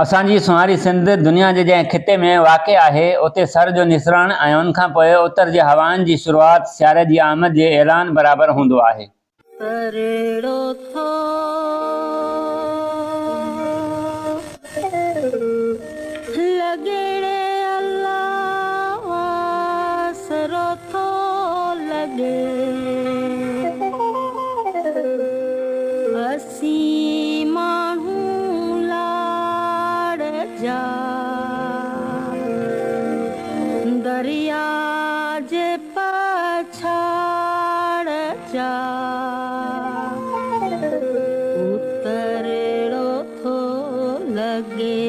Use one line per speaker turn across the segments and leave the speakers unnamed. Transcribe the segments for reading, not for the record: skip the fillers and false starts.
اسان جي سونهاري سنڌ دنيا جي جنهن خطي ۾ واقع آهي، اتي سر جو نسرڻ ۽ ان کان پوء اتر جي هوائن جي شروعات سياري جي آمد جي اعلان برابر هوندو آهي.
ترڙو ٿو لڳي ڙي الله آسرو ٿو لڳي اسين ماڻهو لاڙ جا دريا جي پڇاڙ جا اترڙو ٿو لڳي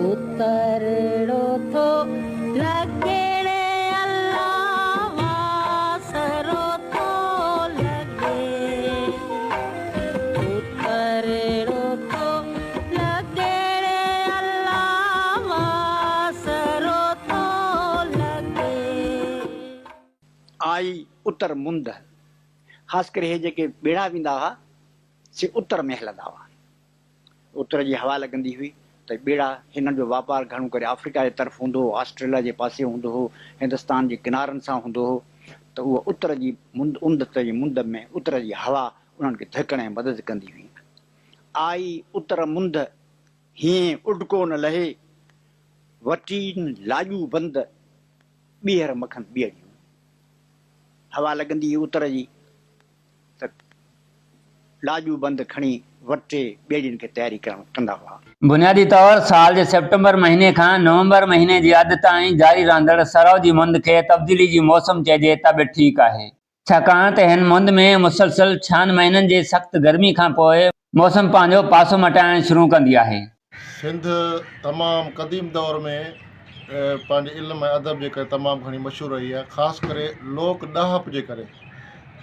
اترڙو ٿو لڳي ڙي الله واسرو ٿو لڳي اترڙو ٿو لڳي ڙي الله واسرو ٿو لڳي.
آئي اتر مند، خاص ڪري هي جيڪي ٻيڙا ويندا هئا سي اتر ۾ هلندا هئا. اتر جي هوا لڳندي هئي ته ٻيڙا، هنن جو واپار گهڻو ڪري آفريڪا جي طرف هوندو هو، آسٽريليا جي پاسي هوندو هو، هندستان جي ڪنارن سان هوندو هو ته اها اتر جي مند، اندت جي مند ۾ اتر جي هوا انهن کي ڌڪڻ ۾ مدد ڪندي هئي. آئي اتر مند، هينئين اڊڪو نه لهي، وٽين لاڄو بند، ٻيهر مکن ٻيڙيون. هوا لڳندي هئي اتر جي ته لاڄو بند کڻي وٽي ٻيڙين کي تياري ڪرڻ ڪندا هئا.
بنيادي طور سال جي سيپٽمبر مهيني کان نومبر مهيني جي اڌ تائين جاري رهندڙ سرء جي مند کي تبديلي جي موسم چئجي ته به ٺيڪ آهي. ڇاڪاڻ ته هن مند ۾ مسلسل ڇهن مهينن جي سخت گرمي کان پوء موسم پنهنجو پاسو مٽائڻ شروع ڪندي آهي.
سنڌ تمام قديم دور ۾ پنهنجي علم ۽ ادب جي ڪري تمام گهڻي مشهور رهي آهي خاص ڪري لوڪ ڏاهپ جي ڪري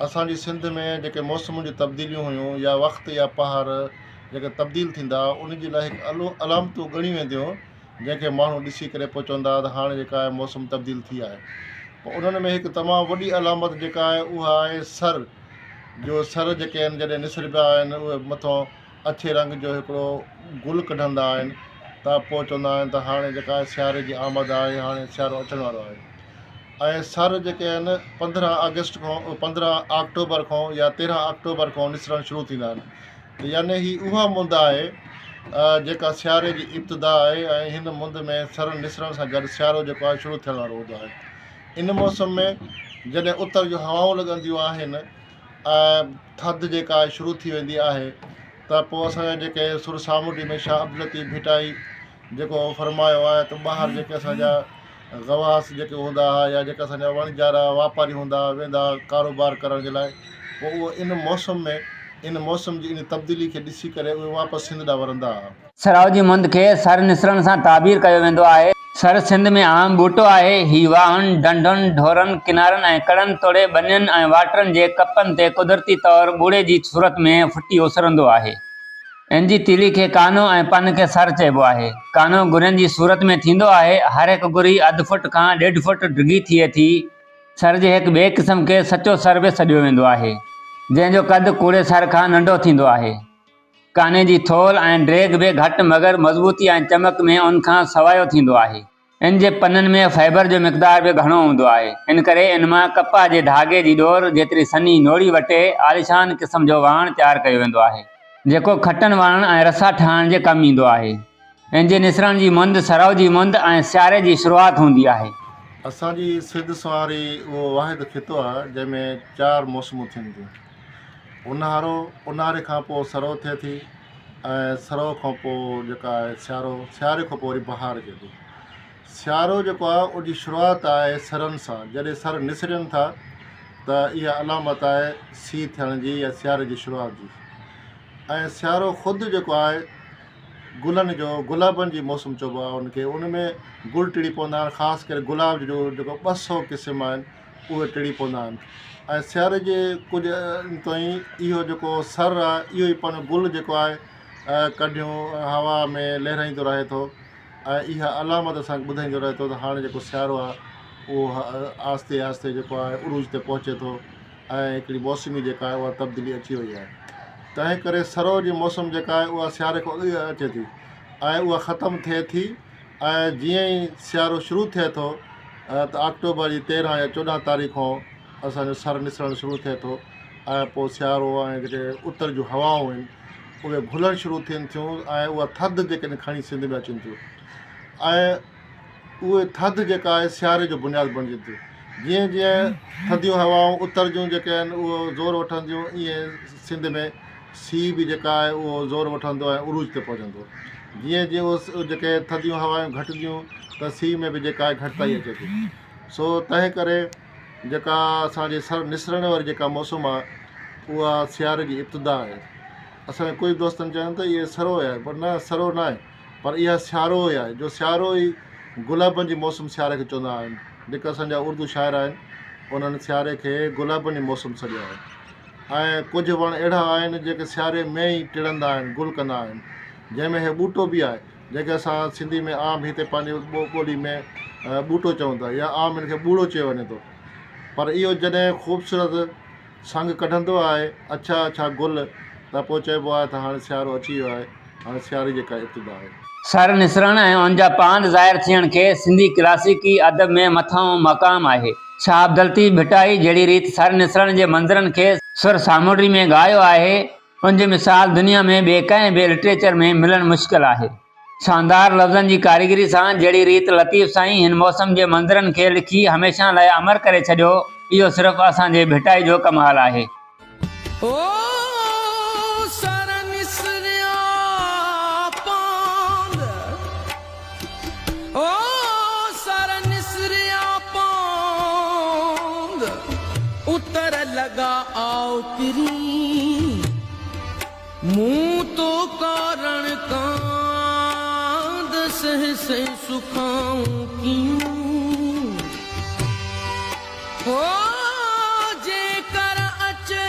اسان جي سنڌ ۾ جيڪي موسمن جون تبديليون هيون يا وقت يا پهر جيڪي تبديل ٿيندا هئا ان جي لاء هڪ علامتون ڳڻيون وينديون هيون جنهن کي ماڻهو ڏسي ڪري پوء چوندا هئا ته هاڻي جيڪا آهي موسم تبديل ٿي آهي پوء انهن ۾ هڪ تمام وڏي علامت جيڪا آهي اها آهي سر جو سر جيڪي آهن جڏهن نسربا آهن اهي مٿان اڇي رنگ جو هڪڙو گل ڪڍندا آهن ته پوء چوندا آهن ته هاڻي جيڪا آهي سياري جي آمد آهي هاڻي سيارو اچڻ وارو آهي ۽ سر جيڪي آهن 15 آگسٽ کان 15 آڪٽوبر کان يا 13 آڪٽوبر کان نسرڻ شروع ٿيندا آهن ته يعني هي اها مند آهي جيڪا سياري جي ابتدا آهي ۽ هن مند ۾ سر نسرڻ سان گڏ سيارو جيڪو آهي شروع ٿيڻ وارو هوندو آهي ان موسم ۾ جڏهن اتر جون هوائون لڳنديون آهن ۽ ٿڌ جيڪا آهي شروع ٿي ويندي آهي ته پوء اسان جا جيڪي سر سامونڊي ۾ شاهه عبداللطيف ڀٽائي جيڪو فرمايو آهي ته ٻاهر جيڪي اسان جا غواص جيڪي هوندا هئا يا جيڪي اسان جا وڻجارا واپاري هوندا هئا ويندا هئا ڪاروبار ڪرڻ جي لاء پوء اهو ان موسم ۾ ان موسم جي ان تبديلي کي ڏسي ڪري اهي واپس سنڌ ڏانهن ورندا هئا.
سراء جي مند کي سر نسرڻ سان تعبير ڪيو ويندو آهي. سر سنڌ ۾ عام ٻوٽو آهي. هي واهن، ڍنڍن، ڍورن، ڪنارن ۽ ڪڙن توڙي ٻنين ۽ واٽرن جي ڪپن تي قدرتي طور ٻوڙي جي صورت ۾ ڦٽي اسرندو آهي. ان جي تيلي کي ڪانو ۽ پن کي سر چئبو آهي. ڪانو گرين جي صورت ۾ ٿيندو آهي. هر هڪ گري اڌ فٽ کان ڏيڍ فٽ ڊگهي ٿئي ٿي. سر جي هڪ ٻئي قسم کي سچو سر به سڏيو ويندو آهي، جنهن جو قد ڪوڙي سر کان ننڍو ٿيندو آهي. ڪاني جي ٿولهه ۽ ڊيگهه به گهٽ مگر مضبوطي ۽ چمڪ ۾ ان کان سوايو ٿيندو آهي. ان جي پنن ۾ فائبر جو مقدار به گهڻو هوندو آهي، ان ڪري ان مان ڪپهه جي ڌاڳي جي ڏور جيتري سنهي نوڙي وٽي عاليشان قسم جو واڻ تيار ڪيو ويندو آهي، جيڪو کٽن واڻڻ ۽ رسا ٺاهڻ جي ڪم ايندو آهي. ان جي نسرڻ جي مند سرء جي مند ۽ سياري جي شروعات هوندي آهي.
اسان جي سنڌ سنواري اهو واحد خطو آهي جنهن ۾ چار موسمون ٿين ٿيون. اونهارو، اونهاري کان پوء سرء ٿئي ٿي ۽ سرء کان پوء جيڪا آهي سيارو، سياري کان پوء وري بهار اچي ٿي. سيارو جيڪو آهي ان جي شروعات آهي سرن سان، جڏهن سر نسرين ٿا ته اها علامت آهي سيء ٿيڻ جي يا سياري جي شروعات جي ۽ سيارو خود جيڪو آهي گلن جو گلابن جي موسم چئبو آهي ان کي، ان ۾ گل ٽڙي پوندا آهن خاص ڪري گلاب جو جيڪو 200 قسم آهن. اهي ٽڙي پوندا آهن ۽ سياري جي ڪجهه ڏينهن تائين اهو جيڪو سر آهي اهو ئي پنهنجو گل جيڪو آهي ڪڍيون هوا ۾ لهرائيندو رهي ٿو ۽ اها علامت اسان کي ٻڌائيندو رهي ٿو ته هاڻي جيڪو سيارو آهي اهو آهستي آهستي جيڪو آهي عروج تي پهچي ٿو ۽ هڪڙي موسمي جيڪا آهي اها تبديلي اچي وئي آهي. تنهن ڪري سرء جي موسم جيڪا آهي اها سياري کان اڳ اچي ٿي ۽ اها ختم ٿئي ٿي ۽ جيئن ئي سيارو شروع ٿئي ٿو ته آڪٽوبر جي 13 يا 14 تاريخ کان اسان جو سر نسرڻ شروع ٿئي ٿو ۽ پوء سيارو ۽ جيڪي اتر جون هوائون آهن اهي گهلڻ شروع ٿين ٿيون ۽ اها ٿڌ جيڪڏهن کڻي سنڌ ۾ اچن ٿيون ۽ اهي ٿڌ جيڪا آهي سياري جو بنياد بڻجي ٿي. جيئن جيئن ٿڌيون هوائون اتر جون جيڪي آهن اهو زور وٺنديون ايئن سنڌ ۾ سيء به جيڪا آهي اهو زور وٺندو ۽ عروج تي پهچندو. جيئن جيئن اهو جيڪي ٿڌيون هوائون گهٽنديون ته سيء ۾ به جيڪا آهي گهٽتائي اچي ٿي. سو تنهن ڪري جيڪا اسان جي سر نسرڻ واري جيڪا موسم آهي اها سياري جي ابتدا آهي. اسان جي ڪجهه دوستن چيو ته اهي سرو آهي پر نه سرو ناهي. پر اها سيارو ئي آهي جو سيارو ئي گلابن جي موسم سياري کي چوندا آهن. جيڪي اسان جا اردو شاعر آهن انهن سياري کي گلابن جي موسم سڏيو آهي ۽ ڪجهه وڻ اهڙا آهن جيڪي سياري ۾ ئي ٽڙندا آهن گل ڪندا آهن جنهن ۾ هي ٻوٽو به آهي جنهن کي اسان سنڌي ۾ عام هتي پنهنجي ٻولي ۾ ٻوٽو چئون ٿا يا عام هن کي ٻوڙو چيو وڃي ٿو پر اهو جڏهن خوبصورت سنگ ڪڍندو آهي، اڇا اڇا گل، ته پوء چئبو آهي ته هاڻي سيارو اچي ويو آهي، هاڻي سياري جي ڪا ابتدا آهي.
سر نسرڻ ۽ ان جا پاند ظاهر ٿيڻ کي سنڌي ڪلاسيڪي ادب ۾ مٿانهون مقام آهي. شاهه عبداللطيف ڀٽائي جهڙي ريت سر نسرڻ جي منظرن کي سر سامونڊي ۾ ڳايو آهي، ان جو مثال دنيا ۾ ٻئي ڪنهن به لٽريچر ۾ ملڻ مشڪل آهي. شاندار لفظن جي ڪاريگري سان جهڙي ريت لطيف سائين هن موسم جي منظرن کي لکي هميشه لاء امر ڪري ڇڏيو، اهو صرف اسان جي ڀٽائي جو ڪمال آهي.
او سر نسريا پاند، او سر نسريا پاند، اتر لڳا آء پرين. مون تو ڪارڻ ڪاند سهسين سکائون ڪيون هو جيڪر اچي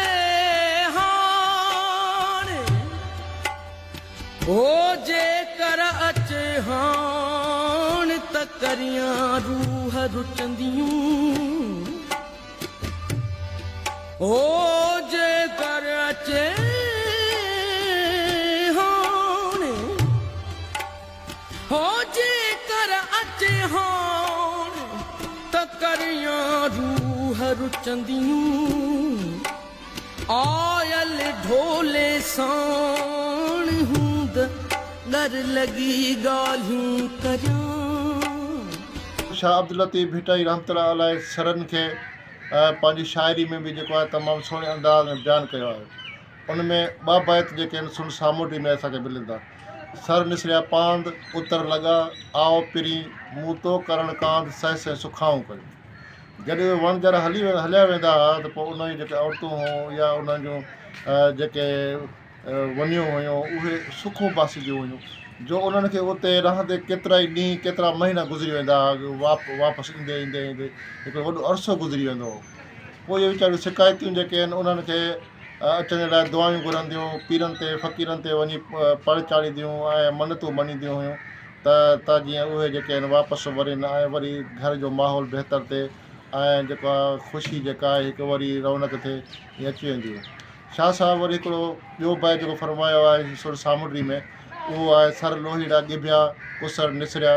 هاڻ هو جيڪر اچي هاڻ ته ڪريان روح رچنديون. هو جيڪر اچي هاڻ، هو جيڪر اچي هاڻ، ته ڪريان روح رچنديون، آيل ڍولي ساڻ هوند ڳر لڳي ڳالهيون ڪريان.
شاهه عبداللطيف ڀٽائي رحمة الله عليه سرن کي پنهنجي شاعري ۾ به جيڪو آهي تمام سهڻي انداز ۾ بيان ڪيو آهي. ان ۾ ٻه بيت جيڪي آهن سن سامونڊي ۾ اسان کي ملن ٿا. سر نسريا پاند، اتر لڳا، آء پرين، مون تو ڪرڻ ڪانڌ، سهسين سکائون ڪيون. جڏهن اهي وڻجارا هلي هليا ويندا هئا ته پوء انهن جون جيڪي عورتون هيون يا انهن جون جيڪي ونيون هيون اهي سکون باسينديون هيون جو انهن کي اتي رهندي ڪيترائي ڏينهن ڪيترا مهينا گذري ويندا هئا واپس ايندي ايندي ايندي هڪڙو وڏو عرصو گذري ويندو هو پوء اهي ويچاريون سڪايتيون جيڪي آهن انهن کي اچڻ جي لاء دعائون گهرنديون پيرن تي فقيرن تي وڃي پڙ چاڙهينديون ۽ منتون مڃينديون هيون ته ته جيئن اهي جيڪي آهن واپس ورين ۽ وري گهر جو ماحول بهتر ٿئي ۽ جيڪو آهي خوشي جيڪا آهي هڪ وري رونق ٿئي ائين اچي وينديون شاهه صاحب وري هڪڙو ٻيو بيت جيڪو فرمايو آهي سر سامونڊي ۾ اهو آهي، سر لوهيڙا ڳڀيا، ڪسر نسريا،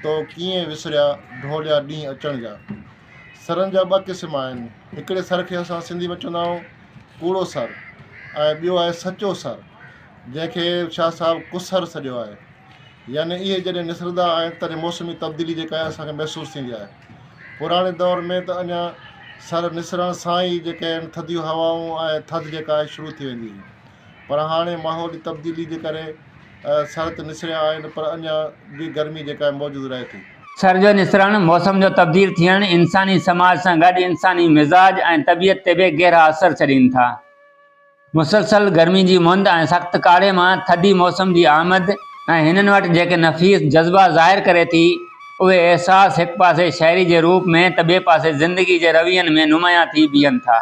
تو ڪيئن وسريا، ڍوليا ڏينهن اچڻ جا. سرن جا ٻه قسم آهن، هڪڙي سر کي اسان سنڌي ۾ چوندا آهيون ڪوڙو سر ۽ ٻيو آهي سچو سر، جنهن کي شاهه صاحب ڪسر سڏيو آهي. يعني اهي جڏهن نسرندا آهن تڏهن موسمي تبديلي جيڪا آهي اسان کي محسوس ٿيندي آهي. پراڻي دور ۾ ته اڃا سر نسرڻ سان ئي جيڪي آهن ٿڌيون هوائون ۽ ٿڌ جيڪا آهي شروع ٿي ويندي هئي پر هاڻي ماحولي تبديلي جي ڪري سر ته نسريا آهن پر اڃا به گرمي جيڪا آهي موجود رهي ٿي.
سر جو نسرڻ، موسم جو تبديل ٿيڻ انساني سماج سان گڏ انساني مزاج ۽ طبيعت تي به گهرا اثر ڇڏين ٿا. مسلسل گرمي جي مند ۽ سخت ڪاڙهي مان ٿڌي موسم جي آمد ۽ هنن وٽ جيڪي نفيس جذبا ظاهر ڪري ٿي، اهي احساس هڪ پاسي شاعري جي روپ ۾ ته ٻئي پاسي زندگي جي روين ۾ نمايان ٿي بيهن ٿا.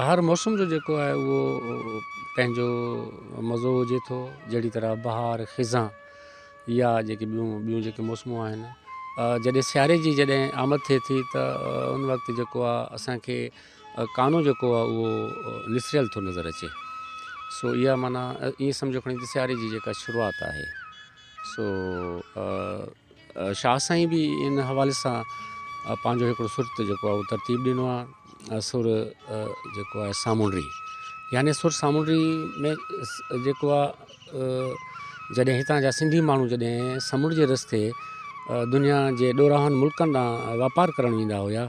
هر موسم جو جيڪو آهي اهو پنهنجو مزو هجي ٿو جهڙي طرح بهار خزان يا جيڪي ٻيون ٻيون جيڪي موسمون آهن جڏهن سياري جي جڏهن آمد ٿئي ٿي ته ان وقت جيڪو آهي اسانکي ڪانو جيڪو آهي اهو نسريل ٿو نظر اچي. سو اها معنيٰ ائين سمجهو کڻي ته سياري جي جيڪا شروعات آهي. سو شاهه سائين به ان حوالي سان پنهنجو هڪڙو سر ته جيڪو آهي اهو ترتيب ڏنو آهي سر جيڪو آهي سامونڊي يعني سر سامونڊي ۾ جيڪو آهي جڏهن هتان جا سنڌي ماڻهو جڏهن سمنڊ جي رستي دنيا جي ڏوراهن ملڪن ڏانهن واپار ڪرڻ ويندا هيا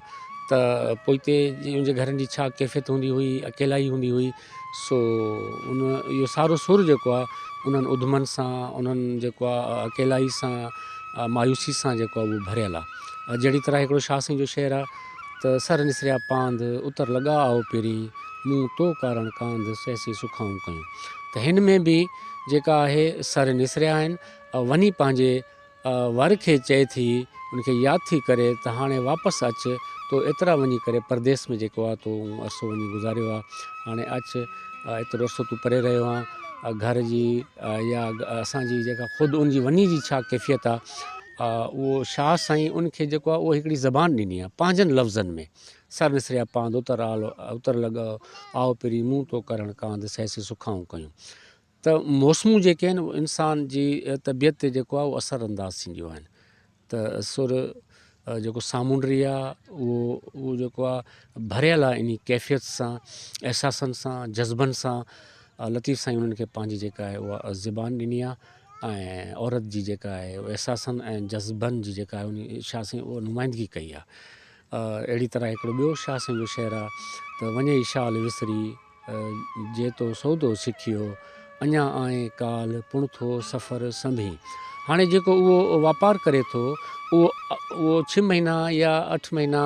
ته پوئتي ان جي گهرن جي ڇا ڪيفيت هوندي هئي اڪيلائي هوندي هئي سو ان اهو سارو سر جيڪو آهي انهن اڌمن سان انهن جيڪو آهي اڪيلائي سان مايوسي سان جيڪو آهي اهو ڀريل آهي جهڙي طرح هڪڙو شاهه سائين جو شعر آهي ته سر نسريا پانڌ اتر لڳا آئو پرين مون تو ڪارڻ ڪانڌ سهسي سکائون ڪيون ته هن ۾ به جيڪا آهي سر نسريا آهن وني پنهنجي ور کي چئي ٿي، ان کي ياد ٿي ڪري ته هاڻي واپس اچ، تو ايترا وڃي ڪري پرديس ۾ جيڪو آ تو عرصو وڃي گذاريو آ، هاڻي اچ، ايترو عرصو تون پري رهيو آن، گهر جي يا اسان جي جيڪا خود ان جي وني جي ڇا ڪيفيت آ، اهو شاهه سائين ان کي جيڪو آ اهو هڪڙي زبان ڏني آ پنهنجن لفظن ۾، سر نسريا پاند اتر آل اتر لڳ آء پرين مون تو ڪرڻ ڪانڌ سهسي سکائون ڪيون. ته موسمون جيڪي آهن اهي انسان جي طبيعت تي جيڪو آهي اهو اثر انداز ٿينديون آهن ته سر جيڪو سامونڊري آهي اهو اهو جيڪو آهي ڀريل آهي انهي ڪيفيت سان احساسن سان جذبن سان لطيف سائين انهن کي پنهنجي جيڪا آهي اها زبان ڏني آهي ۽ عورت جي جيڪا آهي احساسن ۽ جذبن جي جيڪا آهي انهي شاهه سائين اها نمائندگي ڪئي آهي اهڙي طرح هڪڙو ٻيو شاهه سائين جو شعر آهي ته وڃي شال وسري جي تو سودو سکيو، اڃا آئين ڪالهه پڻ ٿو سفر سنڀين. هاڻي جيڪو اهو واپار ڪري ٿو، اهو اهو ڇهه مهينا يا اٺ مهينا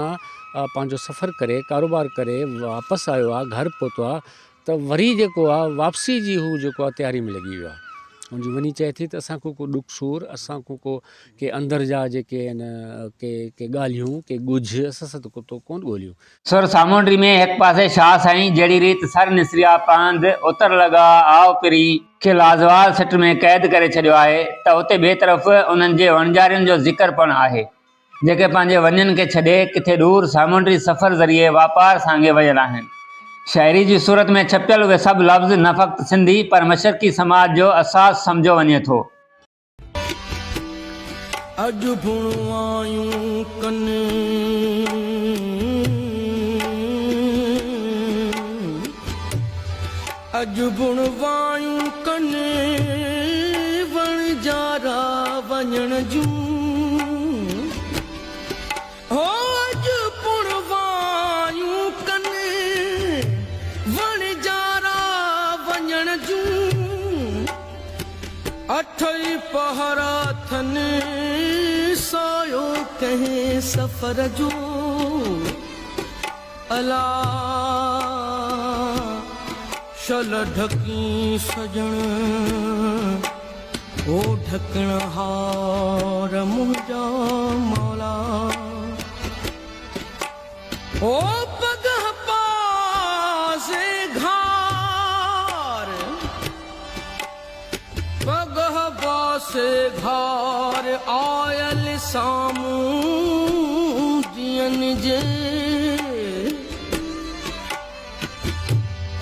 پنهنجو سفر ڪري، ڪاروبار ڪري واپس آيو آهي، گهر پهتو آهي ته وري جيڪو آهي واپسي جي هو جيڪو آهي تياري ۾ لڳي ويو آهي. هن جي وني چئي ٿي ته اسان کان ڪو ڏک سور، اسان کان ڪو ڪي اندر جا جيڪي آهن ڪي ڪي ڳالهيون، ڪي ڳجهه اسان سان ته ڪو تو ڪونه ڳوليون.
سر سامونڊي ۾ هڪ پاسي شاهه سائين جهڙي ريت سر نسريا پانڌ، اتر لڳا آء پرين، کي لازوال سٽ ۾ قيد ڪري ڇڏيو آهي ته اتي ٻئي طرف انهن جي وڻجارين جو ذڪر پڻ آهي جيڪي پنهنجي ونين کي ڇڏي ڪٿي ڏور سامونڊي سفر ذريعي واپار سانگي ويل آهن. شاعري جي صورت ۾ ڇپيل اهي سڀ لفظ نه فقط سنڌي پر مشرقي سماج جو اساس سمجهيو وڃي ٿو.
اڄ ڀڻوايون ڪن. اڄ ڀڻوايون ڪن وڻجارا وڃڻ جون. هو اڄ پڻوايون ڪن وڻجارا وڃڻ جون. اٺئي پهرا ٿن سايو ڪنهن سفر جو. الا شل ڍڪين سڄڻ او ڍڪڻ هار منهنجا مولا. او پڳهه پاسي گهار. پڳهه پاسي گهار آيل سامون جيئن جي.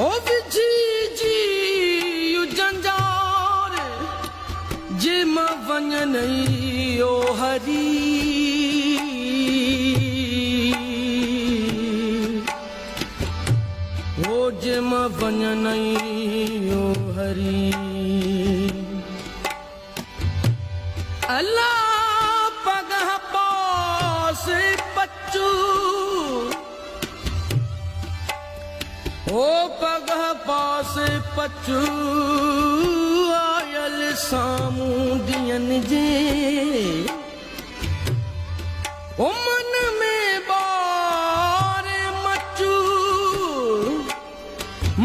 او وجهي جيء جنجار جي م وڃنئي او هري. او جي م وڃنئي او هري. الا پڳهه پاس پچو. او پڳهه پاس پچو آيل سامونڊين جي. او من ۾ ٻار مچو.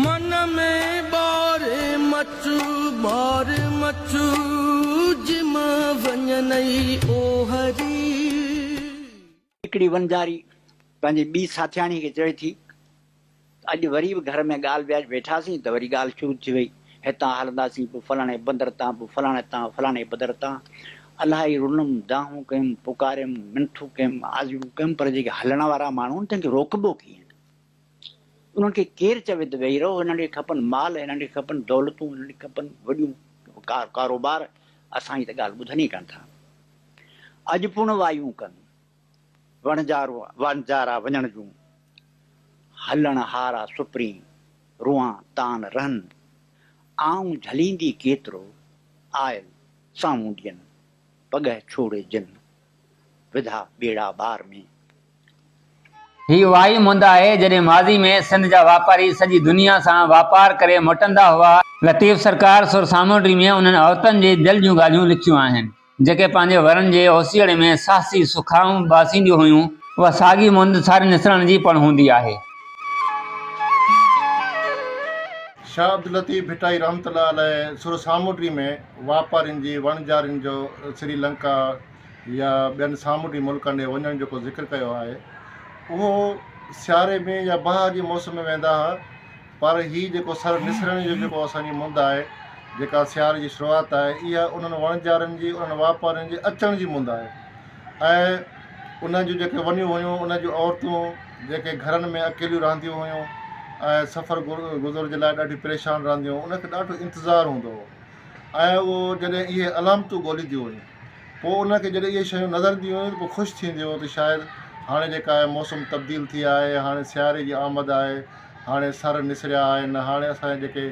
من ۾ ٻار مچ ٻار مچ جم وڃنئي او هري.
هڪڙي ونجاري پنهنجي ٻي ساٿياڻيء کي چوي ٿي ته اڄ وري به گهر ۾ ڳالهه ٻيالهه ويٺاسين ته وري ڳالهه شروع ٿي وئي، هتان هلنداسين پوء فلاڻي بندر تان پوء فلاڻي تان فلاڻي بدر تان. الاهي رنم، دانهون ڪيم، پڪاريم، منٿون ڪيم، آزيون ڪيم پر جيڪي هلڻ وارا ماڻهو آهن تن کي روڪبو ڪيئن؟ انهن کي ڪير چوي ته ويهي رهو، هنن کي کپن مال، هنن کي کپن دولتون، هنن کي کپن وڏيون ڪاروبار، اسان جي ته ڳالهه ٻڌن ئي ڪانه ٿا. اڄ پڻ وايون ڪن، وڻجارا وڃڻ جون، هلڻ هارا سپرين، روئان تان رهن، آئون جهليندي ڪيترو، آيل سامونڊين، پڳهه ڇوڙي جن، وڌا ٻيڙا ٻار ۾.
هي اها ئي مند آهي جڏهن ماضي ۾ سنڌ جا واپاري سڄي دنيا سان واپار ڪري موٽندا هئا. لطيف سرڪار سر سامونڊي ۾ انهن عورتن جي دل جون ڳالهيون لکيون آهن، جيڪي پنهنجي ورن جي اوسيئڙي ۾ ساهسي سکائون باسينديون هيون. اها ساڳي مند سر نسرڻ جي پڻ هوندي آهي.
شاهه عبداللطيف ڀٽائي رحمة الله عليه سر سامونڊي ۾ واپارين جي وڻجارين جو سري لنڪا يا ٻين سامونڊي ملڪن ڏي وڃڻ جيڪو ذڪر ڪيو آهي اهو سياري ۾ يا بهار جي موسم ۾ ويندا هئا پر هي جيڪو سر نسرڻ جو جيڪو اسان جي مند آهي جيڪا سياري جي شروعات آهي اها انهن وڻجارن جي انهن واپارين جي اچڻ جي مند آهي ۽ انهن جون جيڪي ونيون هيون انهن جون عورتون جيڪي گهرن ۾ اڪيليون رهنديون هيون ۽ سفر گذر جي لاء ڏاڍيون پريشان رهنديون هيون انهن کي ڏاڍو انتظار هوندو هو ۽ اهو جڏهن اهي علامتون ڳولينديون هيون پوء انهن کي جڏهن اهي شيون نظر اينديون هيون ته پوء خوش ٿينديون هيون ته شايد هاڻي جيڪا آهي موسم تبديل ٿي آهي، هاڻي سياري جي آمد آهي، هاڻي سر نسريا آهن، هاڻي اسان جا جيڪي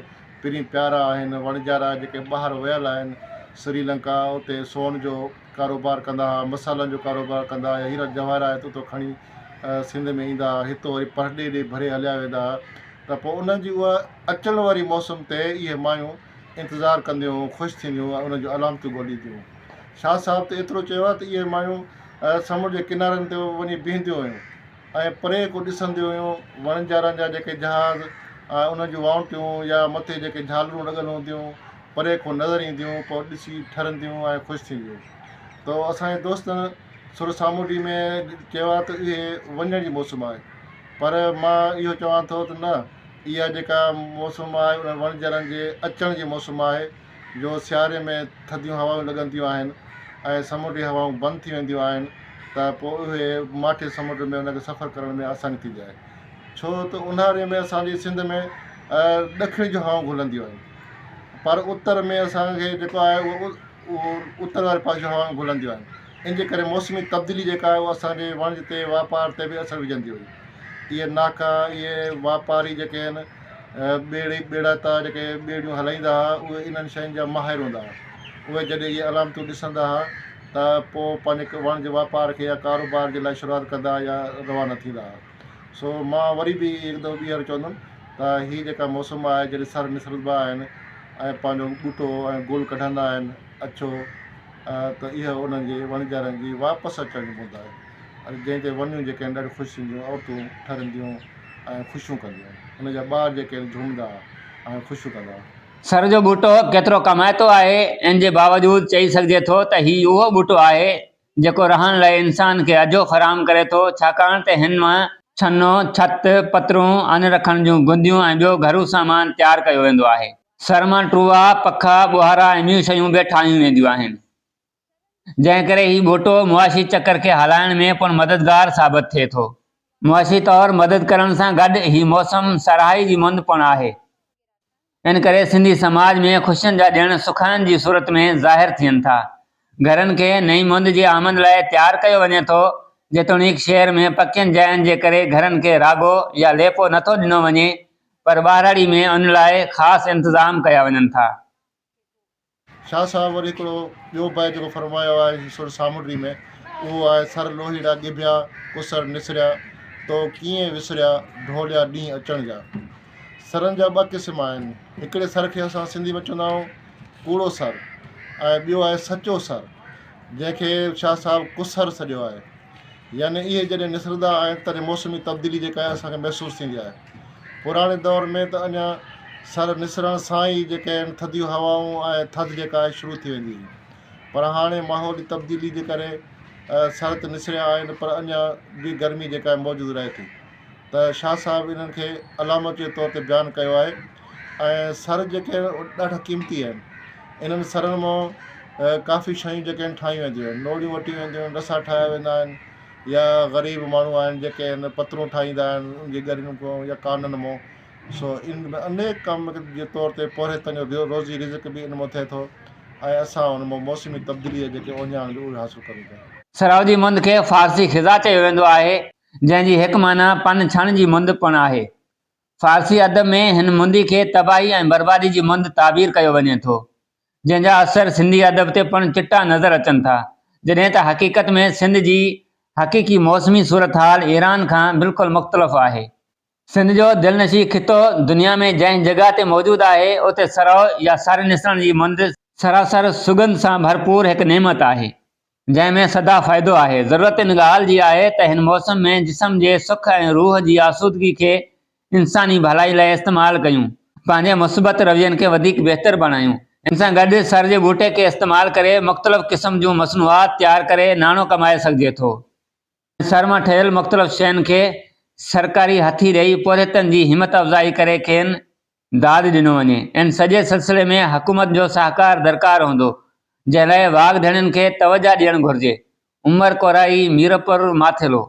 پرين پيارا آهن، وڻجارا جيڪي ٻاهر ويل آهن سري لنڪا اتي سون جو ڪاروبار ڪندا هئا، مصالحن جو ڪاروبار ڪندا هئا يا هيرا جواهرات اتو کڻي سنڌ ۾ ايندا هئا، هتو وري پرڏيهه ڏي ڀري هليا ويندا هئا ته پوء انهن جي اها اچڻ واري موسم تي اهي مايون انتظار ڪنديون هيون، خوش ٿينديون هيون ۽ انهن جون علامتون ڳولينديون هيون. شاهه صاحب ته ايترو چيو آهي ته اهي مايون سمنڊ جي ڪنارن تي وڃي بيهنديون هيون ۽ پري کان ڏسنديون هيون وڻجارن جا جيڪي جهاز ۽ انهن جون وائونٽيون يا مٿي جيڪي جهالرون لڳل هونديون پري کان نظر اينديون پوء ڏسي ٺرنديون ۽ خوش ٿينديون ته اسان جي دوستن سر سامونڊي ۾ چيو آهي ته اهي وڃڻ جي موسم آهي پر مان اهو چوان ٿو ته نه اها جيڪا موسم آهي انهن وڻجارن جي اچڻ جي موسم آهي جو سياري ۾ ٿڌيون هوائون لڳنديون آهن ۽ سمنڊي هوائون بند ٿي وينديون آهن ته پوء اهي ماٺي سمنڊ ۾ انهن کي سفر ڪرڻ ۾ آساني ٿيندي آهي ڇو ته اونهاري ۾ اسان جي سنڌ ۾ ڏکڻ جون هوائون گهلنديون آهن پر اتر ۾ اسان کي جيڪو آهي اهو اتر واري پاسي جون هوائون گهلنديون آهن ان جي ڪري موسمي تبديلي جيڪا آهي اها اسان جي وڻج تي واپار تي به اثر وجهندي هئي اهي ناکئا، اهي واپاري جيڪي آهن، ٻيڙي ٻيڙائتا جيڪي ٻيڙيون هلائيندا هئا، اهي انهن شين جا ماهر هوندا هئا. اهي جڏهن اهي علامتون ڏسندا هئا ته پوء پنهنجي وڻج واپار کي يا ڪاروبار جي لاء شروعات ڪندا يا روانا ٿيندا هئا. سو مان وري به هڪ دفعو ٻيهر چوندم ته هي جيڪا موسم آهي جڏهن سر نسربا آهن ۽ پنهنجو ٻوٽو ۽ گل ڪڍندا آهن اڇو ته اها انهن جي وڻجارن جي واپس اچڻ جي مند آهي. ۽ جنهن تي ونيون جيڪي آهن ڏاڍيون خوش ٿينديون، عورتون ٺرنديون ۽ خوشيون ڪنديون. ان جا ٻار جيڪي آهن جهومندا ۽ خوشيون ڪندا.
سر جو ٻوٽو ڪيترو ڪمائتو آهي، ان جي باوجود چئي سگهجي ٿو ته هي اهو ٻوٽو آهي، جيڪو رهڻ لاء انسان کي اجهو فراهم ڪري ٿو، ڇاڪاڻ ته هن مان ڇنو، ڇت، پترون، ان رکڻ جون گنديون ۽ ٻيو گهرو سامان تيار ڪيو ويندو آهي. سر مان ٽوئا، پکا، ٻوهارا ۽ ٻيون شيون به ٺاهيون وينديون آهن. جنهن ڪري هي ٻوٽو معاشي چڪر کي هلائڻ ۾ پڻ مددگار ثابت ٿئي ٿو. معاشي طور مدد ڪرڻ سان گڏ هي موسم سرهائي جي مند پڻ آهي. ان ڪري سنڌي سماج ۾ خوشين جا ڏڻ سکائن جي صورت ۾ ظاهر ٿين ٿا. گهرن کي نئين مند جي آمد لاء تيار ڪيو وڃي ٿو. جيتوڻيڪ شهر ۾ پڪين جاين جي ڪري گهرن کي راڳو يا ليپو نٿو ڏنو وڃي پر ٻهراڙي ۾ ان لاء خاص انتظام ڪيا وڃن ٿا.
شاهه صاحب وري هڪڙو ٻيو بيت جيڪو فرمايو آهي سر سامونڊي ۾ اهو آهي، سر لوهيڙا ڳڀيا، ڪسر نسريا، تو ڪيئن وسريا، ڍوليا ڏينهن اچڻ جا. سرن جا ٻه قسم آهن، هڪڙي سر کي اسان سنڌي ۾ چوندا آهيون ڪوڙو سر ۽ ٻيو آهي سچو سر جنهن کي شاهه صاحب ڪسر سڏيو آهي. يعني اهي جڏهن نسرندا آهن تڏهن موسمي تبديلي جيڪا آهي اسان کي محسوس ٿيندي آهي. پراڻي دور ۾ ته اڃا سر نسرڻ سان ئي جيڪي آهن ٿڌيون هوائون ۽ ٿڌ جيڪا آهي شروع ٿي ويندي هئي پر هاڻي ماحولي تبديلي جي ڪري سر ته نسريا آهن پر اڃا به گرمي جيڪا آهي موجود رهي ٿي ته شاهه صاحب انهن کي علامت جي طور تي بيان ڪيو آهي ۽ سر جيڪي آهن ڏاڍا قيمتي آهن انهن سرن مان ڪافي شيون جيڪي آهن ٺاهيون وينديون آهن نوڙيون وٽيون وينديون آهن رسا ٺاهيا ويندا آهن يا غريب ماڻهو آهن جيڪي هن پترون ٺاهيندا آهن ان جي ڳرين کان يا ڪانن مون سو ان ۾ انيڪ ڪم جي طور تي پورهيتن جو روزي رزق به ان مون ٿئي ٿو ۽ اسان ان مون موسمي تبديلي جا جيڪي اهڃاڻ جو اهي حاصل ڪريون ٿا.
سرائو جي مند کي فارسي خزان چيو ويندو آهي، جنهن جي هڪ معنيٰ پن ڇڻ جي مند پڻ آهي. فارسي ادب ۾ هن مندي کي تباهي ۽ بربادي جي مند تعبير ڪيو وڃي ٿو، جنهن جا اثر سنڌي ادب تي پڻ چٽا نظر اچن ٿا، جڏهن ته حقيقت ۾ سنڌ جي حقيقي موسمي صورتحال ايران کان بلڪل مختلف آهي. سنڌ جو دلنشين خطو دنيا ۾ جنهن جڳهه تي موجود آهي، اتي سرهو يا سر نسرڻ جي مند سراسر سڳنڌ سان ڀرپور هڪ نعمت آهي. جنهن ۾ سدا فائدو آهي. ضرورت ان ڳالهه جي آهي ته هن موسم ۾ جسم جي سک ۽ روح جي آسودگي کي انساني ڀلائي لاء استعمال ڪيون. پنهنجي مثبت روين کي وڌيڪ بهتر بڻايون. ان سان گڏ سر جي ٻوٽي کي استعمال ڪري مختلف قسم جون مصنوعات تيار ڪري ناڻو ڪمائي سگهجي ٿو. سر مان ٺهيل مختلف شين کي سرڪاري هٿي ڏئي پورهيتن جي همت افزائي ڪري کين داد ڏنو وڃي. ان سڄي سلسلي ۾ حڪومت جو سهڪار درڪار هوندو، جنهن لاء واڳ ڌڻين کي توجهه ڏيڻ گهرجي. عمر ڪورائي، ميرپور ماٿيلو.